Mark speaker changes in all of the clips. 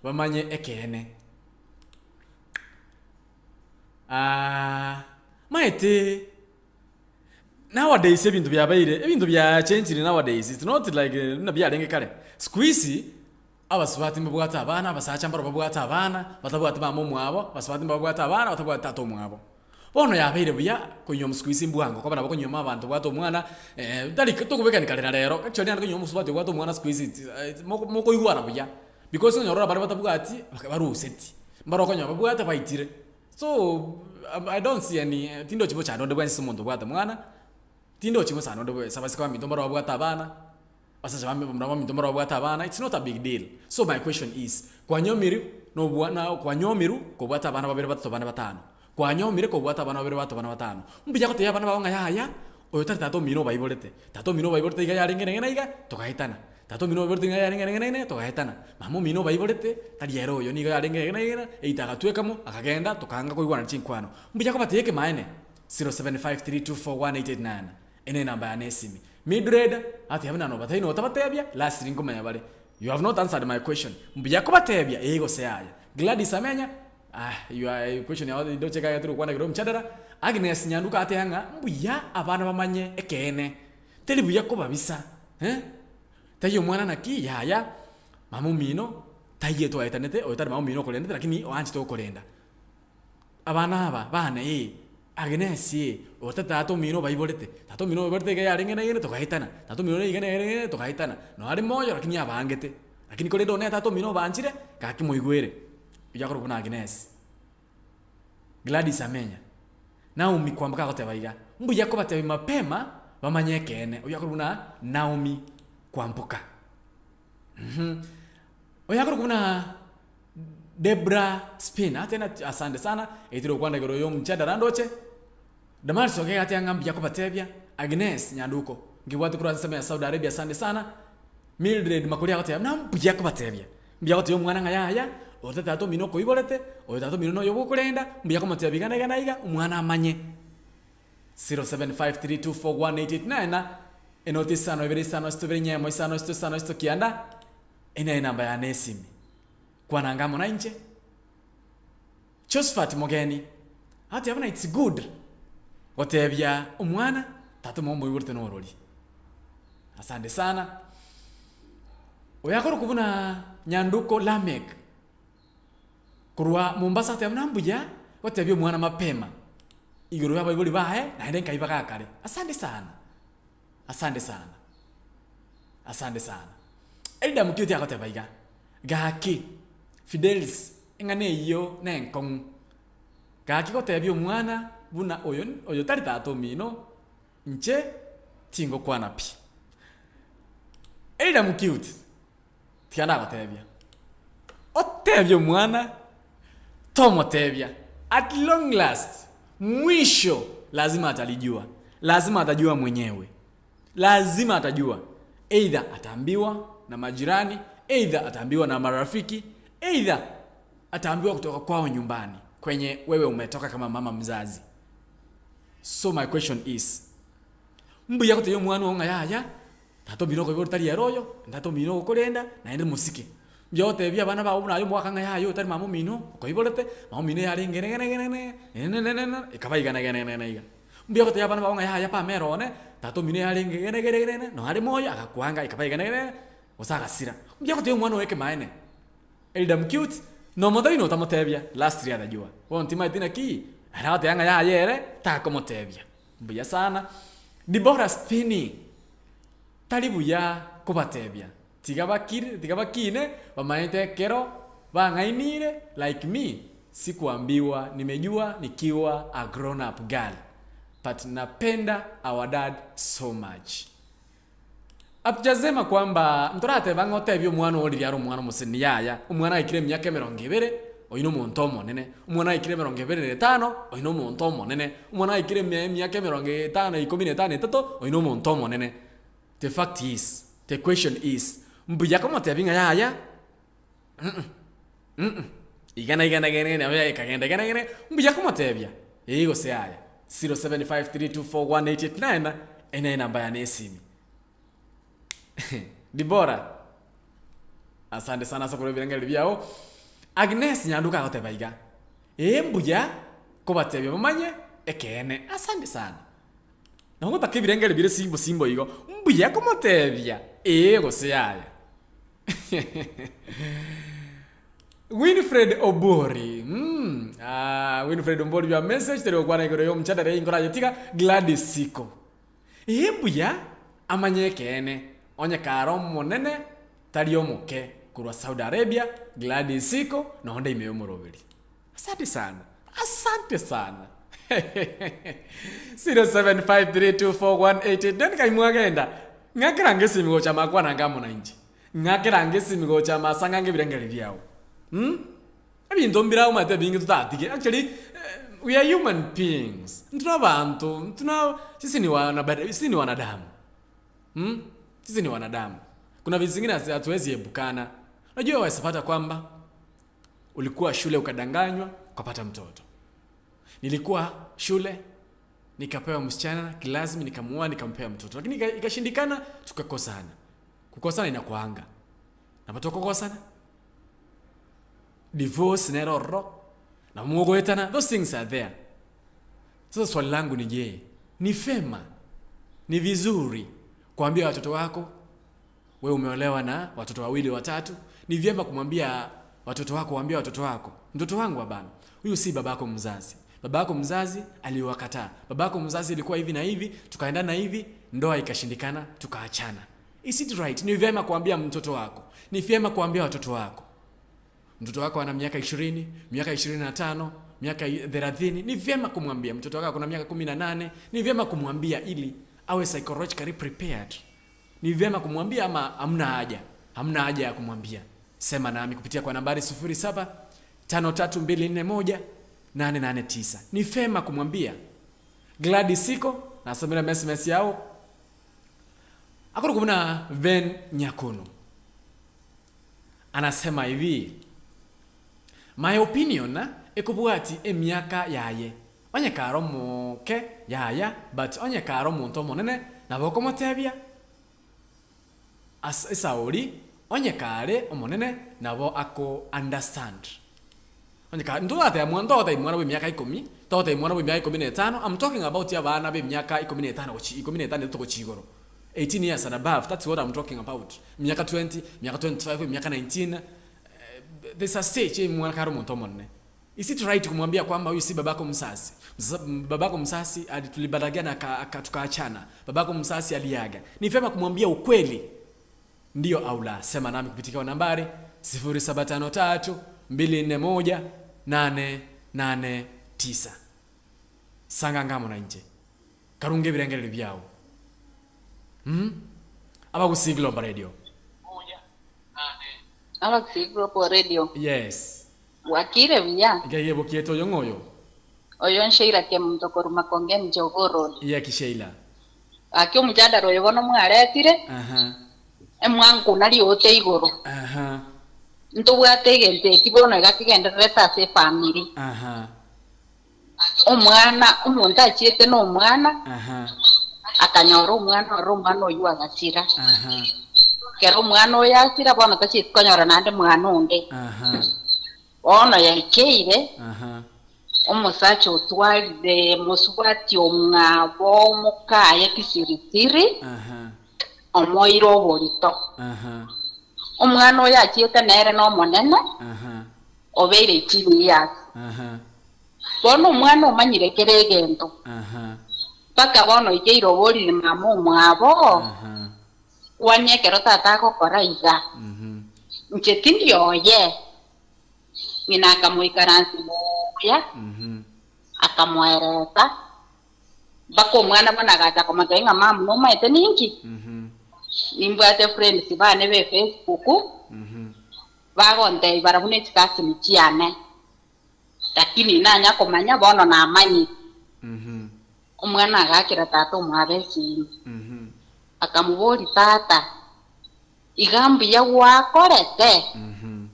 Speaker 1: Bamanye ekeene. Aah maete nowadays ebinto biabeire ebinto biachenchire nowadays it's not like buna biarenge kare. Siku hizi abasubati mbabwate abana, abasacha mbaro babwate abana, batabwati mama omwabo, abasubati mbabwate abana batabwati tata omwabo. Bono yabeire buya konywa siku hizi mbwango koba nabo konyuoma abanto obwate omwana tari tokobekani kare na rero, actually naende konyuoma omosubati obwate omwana siku hizi it's moko mokoigwana buya. Because onye ororo baria batabwati baka baruseti, mbaro okonyora babwate baitire. So I don't see any tindochi mochando onde bwensi ase omonto obwate mwana, tindochi mosando onde bwensi, abasike baminto mbaro babwate abana, abasacha bami bamura baminto mbaro babwate abana, it's not a big deal. So my question is, kwanyomiri nobwa na kwanyomirwe kobwate abana babere batato bane batano, kwanyomire kobwate abana babere batato bane batano, mbuya gotebia abana bago ng'a yaya, oyo tari tata omino obaiborete, tata omino obaiborete iga yarenge na iga na iga, togaetana. Tata omino oiborete nigo yarenge na iga na iga na iga, togaetana. Mama omino obaiborete, tari ere oyo, nigo yarenge na iga na iga na iga, either agatweka mo, akagenda, tokaanga koigwana chinkwano. Mbuya kobatebia ekemaene, 0753241889, ene enamba yane esimi. Mildred, atebia buna nobatebia notabatebia, lastly nkomanya bare. You have not answered my question. Mbuya kobatebia, ee gose yaya. Gladys Amenya, ah your question yao ndoche ekagera tore gokwana igoro y'omchadara. Agnes Nyanduka ateba ng'a mbuya abana bamanye ekeene, teri buya kobabisa eh, taiyo omwana naki yaya, mama omino taiyo twaetanete oyo tari mama omino okorendete lakini oanchete gokorenda. Abana aba bane ee, Agnes ee, oyo tari tata omino obaiborete, tata omino oiborete iga yarenge na iga togaetana, tata omino iga na iga togaetana, nare moyo lakini abangete, lakini korende one tata omino obanchire, gaki moigwere, oyio akorokwa buna Agnes. Gladys Amenya, Naomi kwamboka agoteba iga, mbuya kobatebia mapema bamanye ekeene, oyio akorokwa buna Naomi Kwamboka. Mh, oyo akorokwa buna Debra Spin, ate na asante sana, eitire gokwana igoro ya omchadara ndoche, Damaris Ogega ateba ng'a mbuya kobatebia, Agnes Nyanduko, nkebwate korwa ase ensemo ya Saudi Arabia asante sana, Mildred Makori agoteba buna mbuya kobatebia, mbuya gotebia omwana ng'a yaya, oyo tari tata omino okoiborete, oyo tata omino noyo bwokorenda, mbuya komotebia iga na iga na iga, omwana amanye. 0753241889 enoti isano ibere isano isatu ibere inyemo isano isatu isano isatu kianda, eye nere enamba yane esimi. Kwana anga amo nainche. Josphat Mogeni, agateba buna it's good gotebia omwana tata omwabo omoiborete norori. Asante sana. Oyo akorokwa buna Nyanduko Lameck korwa Mombasa agateba buna mbuya gotebia omwana mapema igoro ya abaibori baye naende nkai bagakare. Asante sana, asante sana, asante sana. Elder Mukioti agoteba iga, gaki Fidelis eng'ana eyio nenkong'u, gaki gotebia omwana buna oyo oyo tari tata omino, inche tingokwana pi. Elder Mukiuti, tiga ndagotebia, otebie omwana tomotebia, at long last mwisho lazima atalijua, lazima atajua mwenyewe. Lazima atajua, either ataambiwa na majirani, either ataambiwa na marafiki, either ataambiwa kutoka kwao nyumbani kwenye wewe umetoka kama mama mzazi. So my question is, mbuya gotebia omwana oo ng'a yaya, tata omino okoiborwa tari ere oyo, tata omino ogokorenda naende mosike. Mbuya gotebia abana bao buna aye omwaka ng'a yaya oyo tari mama omino okoiborete, mama omino yarenge ere ere ere ere ere ekaba iga na iga na iga na iga. Mbuya gotebia abana bao ng'a yaya pamera one, tata omino yarenge iga na iga na iga na iga, noo are moyo, agakwanga ekaba iga na iga na iga, gose agasira. Mbuya gotebia omwana oye ekemaene, Elder Mcute, nomotebia na otamotebia, lastly atajua. Bono timanyeti naki, ere agoteba ng'a yaya ere, takomotebia. Mbuya sana. Deborah Spinney, tari buya kobatebia, tiga bakire tiga bakine, bamanyete ekero bang'ainire like me, sikuambiwa nimejua nikiwa a grown up girl but napenda our dad so much. Hatujasema kwamba ntorateba ng'a otebie omwana oo riria are omwana omoseni yaya, omwana aikire emiaka emerongo ebere, oyio na omonto omonene, omwana aikire emerongo ebere na etano, oyio na omonto omonene, omwana aikire eme emiaka emerongo etano ikomi na etano etato, oyio na omonto omonene. The fact is, the question is, mbuya komotebia ng'a yaya mh iga na iga na iga na iga nabo ekagenda iga na iga na iga, mbuya komotebia ee gose yaya, 0753241889 eye neye enamba yane ya esimi. Dibora. Asante sana ase okorwa ebirengererio biao. Agnes Nyanduka agoteba iga, Ee mbuya kobatebia bamanye ekeene. Asante sana. Nabo ngotaka ebirengererio bire simbo simbo igo, mbuya komotebia ee gose yaya. Winfred Obori, mm, ah, Winfred Obori your message teri gokwana igoro ya omchadara eyio nkorayetiga Gladys Siko. Ee mbuya amanye ekeene onye kare omonene tari omoke korwa Saudi Arabia Gladys Siko nonde ime y'omoroberi. Asante sana. Asante sana. 07532418 then kai mwagenda ng'akera ngesimi gocha makwana anga amo nainche ng'akera ngesimi gocha masanga ange ebirengeri biao hmm? Ebinto mbire omanyete ebinge totatige actually eh, we are human beings ntuna abanto ntuna sisi ni wana sisi ni wanadamu hmm? Sisi ni wanadamu kuna vitu zingine hatuwezi epukana unajua waweza pata kwamba ulikuwa shule ukadanganywa ukapata mtoto. Nilikuwa shule nikapewa msichana kilazimi, nikamuoa nikampea mtoto, lakini ikashindikana, tukakosana. Kukosana inakuanga nabo tokokosana, divorce nero ororo na mugoetana, those things are there. Sasa swali langu ni je, ni fema, ni vizuri kuambia watoto wako we umeolewa na watoto wawili watatu, ni vyema kumwambia watoto wako, waambia watoto wako, mtoto wangu hapana, huyu si babako mzazi. Babako mzazi aliwakataa, babako mzazi ilikuwa hivi na hivi, tukaendana hivi, ndoa ikashindikana, tukaachana. Is it right? Ni vyema kuambia mtoto wako, ni vyema kuambia watoto wako mtoto wako ana miaka 20, miaka 25, miaka 30, ni vyema kumwambia. Mtoto wako ana miaka 18, ni vyema kumwambia ili awe psychologically prepared. Ni vyema kumwambia ama hamna haja? Hamna haja ya kumwambia. Sema nami kupitia kwa nambari 07 53241 889. Ni vyema kumwambia. Gladys Siko nasomera SMS yao. Akuru kumuna Ben Nyakono. Anasema hivi. My opinion ekobwati emiaka yaye. Onye karo moke yaya but onye karo omonto omonene nabo okomotebia as esauri onye kare omonene nabo ako understand. Onye ka ntogotebia mwana ntogotebia mwana bwa emiaka ikomi, togotebia mwana bwa emiaka ikomi na etano, I'm talking about abana ba emiaka ikomi na etano gochi ikomi na etano etato gochia igoro. 18 years and above, that's what I'm talking about. Miaka 20, miaka 25, miaka 19, eh, there's a stage eh, mwana kare omonto omonene. Is it right kumwambia kwamba huyu si babako msasi? Babako msasi tulibadagana tukaachana. Babako msasi aliaga. Ni vyema kumwambia ukweli. Ndio au la? Sema nami kupitia kwa nambari 0753 241 889. Sanga ngamo na nje. Karunge ebirengererio biao. Abagusii Global Radio.
Speaker 2: Abagusii Global Radio.
Speaker 1: Yes.
Speaker 2: Bwakire buya.
Speaker 1: Iga bokiete oyo ng'oyo.
Speaker 2: Oyo Sheila Kemunto korwa Makonge Njogoo Road.
Speaker 1: Yeki Sheila.
Speaker 2: Gaki omochandara oyo bono mwaretire,
Speaker 1: Aha.
Speaker 2: emwankuna riote igoro.
Speaker 1: Aha.
Speaker 2: Ntobwate egento eki bono iga kigendererete ase efamiri.
Speaker 1: Aha.
Speaker 2: Omwana, omonto achiete na omwana,
Speaker 1: Aha.
Speaker 2: akanyora omwana ore omwana oywo agasira.
Speaker 1: Aha.
Speaker 2: Kero omwana oyo asira bono tachieti konyora naende mwana onde.
Speaker 1: Aha.
Speaker 2: Bono yaikeire,
Speaker 1: Aha.
Speaker 2: omosacha otwarire mosubati omwabo omokaye kisirisiri,
Speaker 1: Aha.
Speaker 2: omoire oborito.
Speaker 1: Aha.
Speaker 2: Omwana oyo achiete nere na omonene,
Speaker 1: Aha.
Speaker 2: obeire 18 years.
Speaker 1: Aha.
Speaker 2: Bono omwana omanyire kere egento.
Speaker 1: Aha.
Speaker 2: Mpaka bono ikeire oborire mama omwabo,
Speaker 1: Aha.
Speaker 2: kwani ekero tata agokora iga.
Speaker 1: Mhm.
Speaker 2: Inche tindi oye. Ng'ina akamoikaransi buya,
Speaker 1: Mhm.
Speaker 2: akamoeresa. Mpaka omwana bono agacha komotebia ng'a mama nomaete ninki?
Speaker 1: Mhm.
Speaker 2: Nimbwate friends bane be Facebook,
Speaker 1: Mhm.
Speaker 2: bagontebia barabwo ne chikasini chiane. Lakini nanya komanya bono namanyi.
Speaker 1: Mhm.
Speaker 2: Omwana agakera tata omwabe esimi.
Speaker 1: Mhm.
Speaker 2: Akamobori tata, iga mbuya gwakorete.
Speaker 1: Mhm.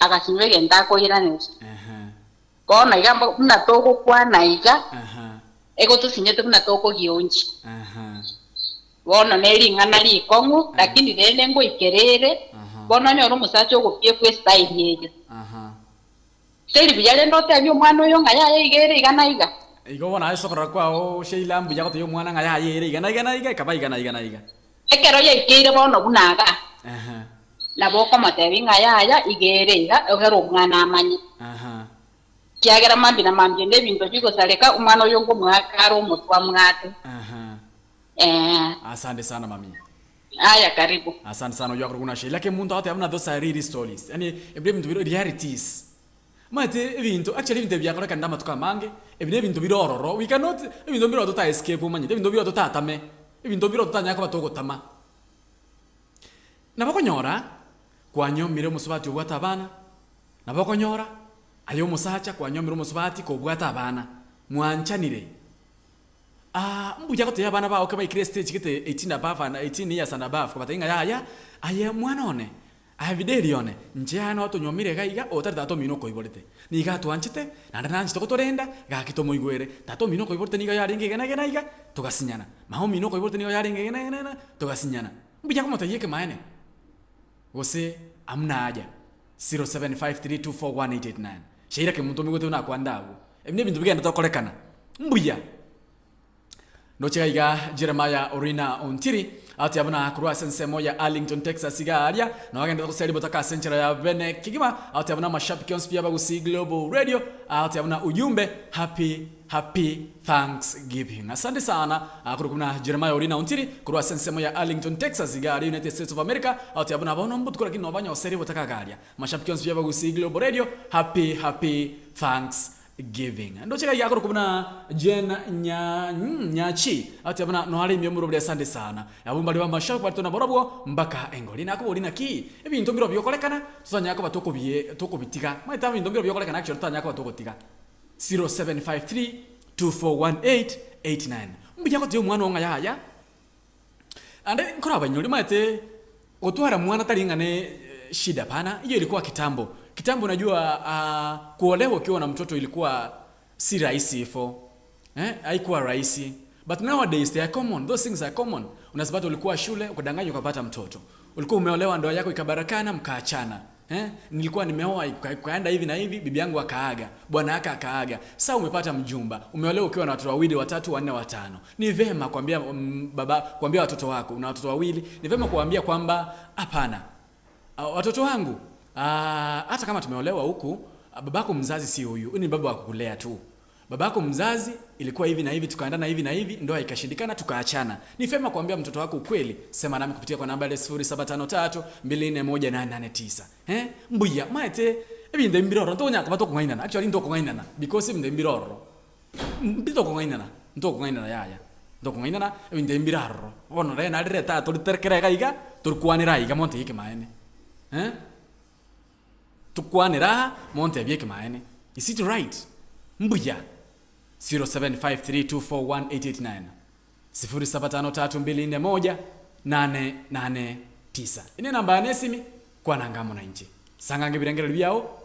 Speaker 2: Agasinywa egento akoiraneria.
Speaker 1: Aha.
Speaker 2: Bono iga buna togokwana iga,
Speaker 1: Aha.
Speaker 2: egotosinyete buna tokogionchi.
Speaker 1: Aha.
Speaker 2: Bono ne ring'ana rikong'u, lakini rende ngoikerere,
Speaker 1: Aha.
Speaker 2: Bono onyore omosacha ogopiekwa estyle eye. Teri buya rende otebie omwana oyo ng'a yaya iga ere iga na iga.
Speaker 1: Igo bono aye ase okorora kwao Sheila mbuya gotebia omwana ng'a yaya ere iga na iga na iga ekaba iga na iga na iga.
Speaker 2: Ekero yaikeire bono buna iga, nabo okomotebia ng'a yaya iga ere iga, egere omwana amanye. Ekiagera mambia na mambia ende ebinto bigosareka, omwana oyo nkomoaka are omotwe amwate. Ee.
Speaker 1: Asante sana mami.
Speaker 2: Aya karibu.
Speaker 1: Asante sana oywo akorokwa buna Sheila Kemunto agoteba buna those are really stories yaani ebio ebinto bire realities. Omanyete ebinto actually ebinto ebi biakorekanire amatuko amange, ebi na ebinto bire ororo we cannot ebinto mbire ororo tota escape omanyete, ebinto mbire ororo totatame, ebinto mbire ororo totanyare koba togotama. Nabo okonyora, kwanyomire omosubati obwate abana, nabo okonyora aye omosacha kwanyomire omosubati kobwate abana, mwanchanire. Aa, mbuya gotebia abana bao ekero baikire estage gete 18 above and 18 years and above, kobatebia ng'a yaya, aye mwana one, aye Fideli one, inche yaya noo tonyuomire iga iga, otari tata omino okoiborete. Nigo atwanchete, naende nanchete gotorenda, gaki tomoigwere. Tata omino okoiborete nigo yarenge iga na iga na iga, togasinyana. Mama omino okoiborete nigo yarenge iga na iga na iga, togasinyana. Mbuya komotebia ekemaene, gose amuna haja, 0753241889. Sheila Kemunto omigwete buna akwande abwo. Ebi nebinto bigenderete gokorekana. Mbuya. Ndoche iga iga Jeremiah Orina Ontiri agoteeba buna korwa ase ensemo ya Arlington, Texas iga aaria, nabo agenderete goseria botaka ase enchera ya bene kegima, agoteeba buna amashabiki onsi pi abagusii Global Radio, agoteeba buna ujumbe happy happy Thanksgiving. Asante sana akorokwa buna Jeremiah Orina Ontiri korwa ase ensemo ya Arlington, Texas iga aaria United States of America, agoteeba buna bono mbotuko lakini nobanyoserie botaka iga aaria. Mashabiki onsi pi abagusii Global Radio, happy happy Thanksgiving. Giving. Ndoche iga akorokwa buna Jane Nya Nyachi agoteba buna noare ime omorobori asante sana. Abwo mbare b'amashaku baritwe nabarobwo mpaka engori. Nakoboria naki ebinto mbirobio biokorekana totanyara koba tokobie tokobitiga. Omanyete ebinto mbirobio biokorekana actually totanyara koba togotiga. 0753241889 Mbuya gotebia omwana oo ng'a yaya Naende nkorabainyore omanyete gotwara mwana tari ng'a ne shida hapana, hiyo ilikuwa kitambo. Kitambo unajua kuolewa ukiwa na mtoto ilikuwa si rahisi hivo eh, haikuwa rahisi but nowadays they are common, those things are common. Unazipata ulikuwa shule ukadanganywa ukapata mtoto, ulikuwa umeolewa ndoa yako ikabarakana mkaachana. Eh, nilikuwa nimeoa ikaenda hivi na hivi, bibi yangu akaaga, bwana yake akaaga. Sasa umepata mjumba, umeolewa ukiwa na watoto wawili, watatu, wanne, watano. Ni vema kuambia baba, kuambia watoto wako, una watoto wawili, ni vema kuambia kwamba hapana, watoto wangu, hata kama tumeolewa huku, babako mzazi si huyu, huyu ni baba wa kukulea tu. Babako mzazi ilikuwa hivi na hivi, tukaendana hivi na hivi, ndoa ikashindikana, tukaachana. Ni vyema kuambia mtoto wako ukweli. Sema nami kupitia kwa namba ile 0753241889. Eh? Mbuya maete ebinto ebi mbire ororo ntokonyara koba tokong'ainana. Actually ntokong'ainana because ebinto ebi mbire ororo. Mbitokong'ainana, ntokong'ainana yaya. Ntokong'ainana ebinto ebi mbire aroro. Bono rero narire tata toriterekere iga iga, torikwanere aiga montebie ekemaene. Eh? Tokwanere aa, montebie ekemaene. Is it right? Mbuya. 0753241889 0753241889 Eye nenamba yane esimi, kwana anga amo nainche. Sanga ange ebirengererio biao.